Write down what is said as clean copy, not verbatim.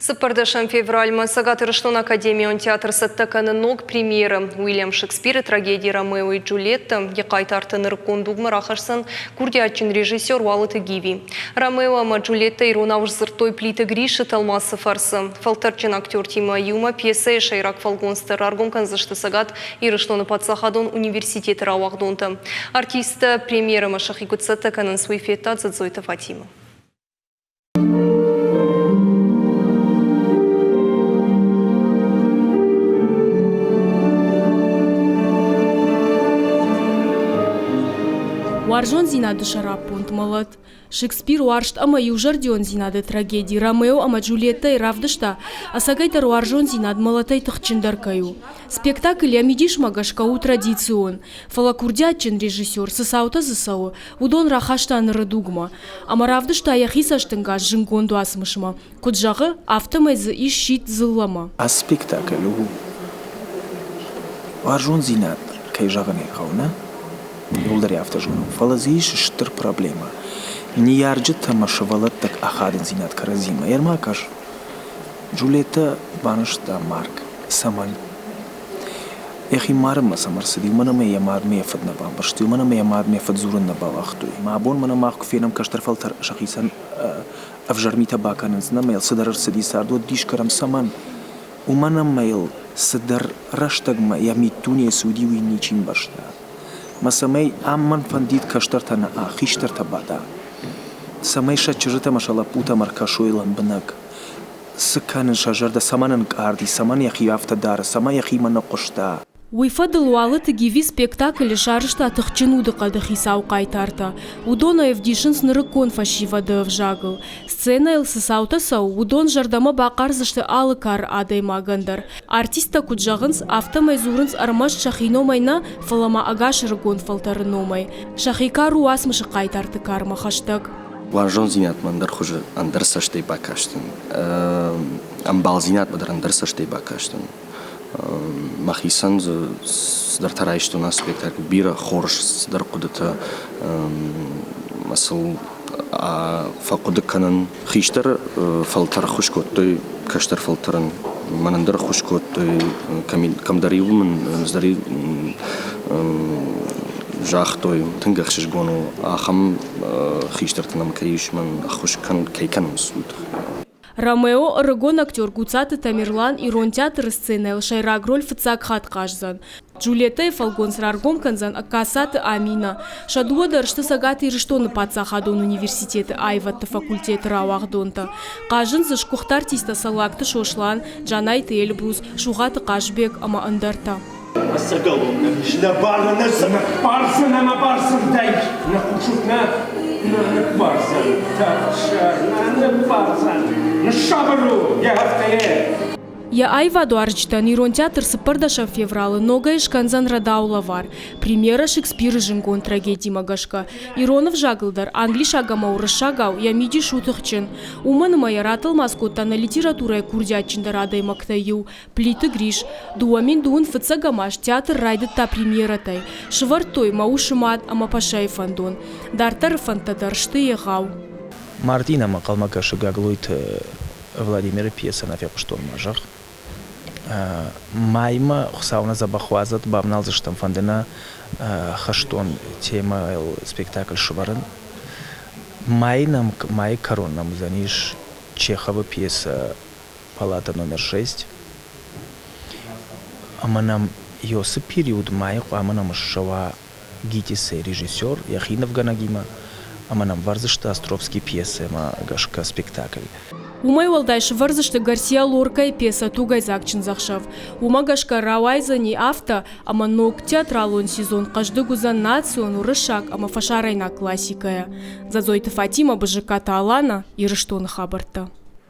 Цыппӕрдӕсӕм февралмӕ Цӕгат Ирыстоны академион театр цӕттӕ кӕны ног премьерӕ. Уильям Шекспиры трагеди «Ромео и Джульетта» йӕ хъайтарты нырыккон дугмӕ рахӕсдзӕн курдиатджын режиссер Уалыты Гиви. Ромео ӕмӕ Джульетта иронау сдзырдтой Плиты Грисы тӕлмацы фӕрцы. Фӕлтӕрдджын актертимӕ иумӕ пьесӕйы сӕйраг фӕлгонцтӕ раргом кӕндзысты Цӕгат Ирыстоны паддзахадон университеты рауагъдонтӕ. Артисттӕ премьерӕмӕ сӕхи куыд цӕттӕ кӕнынц, уый федта Дзӕдзойты Фатимӕ. Уарзондзинады сӕраппонд мӕлӕт. Шекспир уарзт ӕмӕ иузӕрдиондзинады трагеди Ромео ӕмӕ Джульеттӕйы равдыста, ӕцӕгӕйдӕр уарзондзинад мӕлӕтӕй тыхджындӕр кӕй у. Спектакль йӕ мидисмӕ гӕсгӕ у традицион, фӕлӕ курдиатджын режиссер цы цаутӕ дзы цӕуы, уыдон рахаста ныры дугмӕ. Ӕмӕ равдыста йӕхи цӕстӕнгас зынгонд уацмысмӕ. Куыд зӕгъы, афтӕмӕй дзы ис сидт дзыллӕмӕ. Ацы спектакль у уарзондзинад, кӕй зӕгъын ӕй хъӕуы, нӕ? Иууылдӕр ӕй афтӕ зонӕм. Фӕлӕ дзы ис стыр проблемӕ. Ныййарджытӕ ӕмӕ сывӕллӕтты ахадындзинад кӕрӕдзимӕ. Ӕрмӕ кӕс, Джульеттӕ банызта марг. Цӕмӕн? Йӕхи марынмӕ сӕм ӕрцыди, уымӕн ӕмӕ йӕ мадмӕ йӕ фыд нӕ бамбӕрстой, уымӕн ӕмӕ йӕ мадмӕ йӕ фыд дзурын нӕ бауагътой. Мӕ абон мӕнӕ мах куы фенӕм кӕстӕр фӕлтӕр сӕхицӕн ӕвзӕр митӕ бакӕнынц, нӕ йыл цыдӕр ӕрцыди цард, уӕд дис кӕнӕм, цӕмӕн? Уымӕн ӕмӕ йыл цыдӕр рӕстӕгмӕ йӕ миддунейы цы уыди, уый ничи мбӕрста. Мӕ цӕмӕй ам мӕн фӕндид кӕстӕртӕ нӕ, хистӕртӕ бада, цӕмӕй сӕ чызджытӕ ӕмӕ сӕ лӕппутӕм ӕркӕсой лӕмбынӕг. Цы кӕнын сӕ зӕрдӕ, цӕмӕн ӕнкъард и, цӕмӕн йӕхи афтӕ дары, цӕмӕн йӕхимӕ нӕ хъуыста? Уый фӕдыл Уалыты Гиви спектаклы сарӕзта тыхджын удыхъӕды хицау хъайтартӕ. Уыдон ӕй ӕвдисынц нырыккон фӕсивӕды ӕвзагыл. Сценӕйыл цы цаутӕ цӕуы, уыдон зӕрдӕмӕ бахъардзысты алы кары адӕймагӕн дӕр. Артисттӕ куыд зӕгъынц, афтӕмӕй дзурынц ӕрмӕст сӕхи номӕй нӕ, фӕлӕ ма ӕгас ӕрыгон фӕлтӕры номӕй. Сӕхи кар у уацмысы хъайтарты кармӕ хӕстӕг. Уарзондзинадмӕ ӕндӕр хуызы, ӕндӕр цӕстӕй бакастӕн. Ӕмбалдзинадмӕ дӕр ӕндӕр цӕстӕй бакастӕн. Мӕхицӕн дзы цыдӕртӕ райстон ацы спектакль, бирӕ хорз цыдӕр хъуыдытӕ мӕ сыл фӕхъуыды кӕнын. Хистӕр фӕлтӕр ӕххуыс кодтой кӕстӕр фӕлтӕрӕн. Мӕнӕн дӕр ӕххуыс кодтой, кӕмдӕр-иу мын загътой, тынг ӕхсызгон у, ахӕм хистӕртӕ нӕм кӕй ис, мӕн ӕххуыс кӕй кӕнынц, уый тыххӕй. Ромео ӕрыгон актер Гуцаты Тамерлан ирон театры сценӕйыл сӕйраг роль фыццаг хатт хъаздзӕн. Джульеттӕйы фӕлгонц раргом кӕндзӕн Ӕгкацаты Аминӕ. Сӕ дыууӕ дӕр сты Цӕгат Ирыстоны паддзахадон университеты аивӕдты факультеты рауагъдонтӕ. Хъазынц дзы сгуыхт артисттӕ Цӕллагты Сослан, Джанайты Эльбрус, Сугъаты Хъазбег ӕмӕ ӕндӕртӕ. Ӕцӕгӕлон нӕм ис, нӕ бар нӕ ныббардзӕн ӕмӕ бардзырдӕй нӕ хъусут нӕ, нӕ ныббардзӕн, тӕхсӕр, нӕ ныббардзӕн, ныссабыр у йӕ афтӕ Йӕ аивадуарзджытӕн Ирон театр цыппӕрдӕсӕм февралы ногӕй скӕндзӕн рӕдау лӕвар. Премьерӕ Шекспиры зынгонд трагедимӕ гӕсгӕ. Ирон ӕвзагыл дӕр англисаг ӕмӕ уырыссагау йӕ мидис у тыхджын. Уымӕн ӕмӕ йӕ ратӕлмац кодта нӕ литературӕйы курдиатджындӕр адӕймӕгтӕй иу, Плиты Гриш. 2002 фыццӕгӕм аз театр райдыдта премьерӕтӕй. Сывӕрдтой Мӕ усы мад ӕмӕ Пашӕйы фӕндон. Дарддӕры фӕндтӕ дӕр сты егъау. Мартъи нӕм ӕнхъӕлмӕ кӕсы Гаглойты Владимиры пьесӕ нӕ фехъуыстон ма зӕгъ. Маймӕ Хуыцау нӕ дзӕбӕх уадзӕд, бавналдзыстӕм, фӕнды нӕ хӕстон темӕйыл спектакль сывӕрын. Майы нӕм, майы кӕрон нӕм уыдзӕнис Чеховы пьесӕ «Палата номер шесть». Ӕмӕ нӕм Иосы период майы хъуамӕ нӕм ссӕуа ГИТИС-ы режиссер йӕхи нывгӕнӕгимӕ ӕмӕ нӕм вӕрдзысты Островский пьесӕмӕ гӕсгӕ спектакль. Уымӕй уӕлдай сывӕрдзысты Гарсиа Лоркӕйы пьесӕ «Тугӕйдзаг чындзӕхсӕв». Уымӕ гӕсгӕ рауайдзӕни афтӕ, ӕмӕ ног театралон сезон хъӕздыг уыдзӕн национ, уырыссаг ӕмӕ фӕсарӕйнаг классикӕйӕ. Дзӕдзойты Фатимӕ, Бызыккаты Алана, Ирыстоны хабӕрттӕ.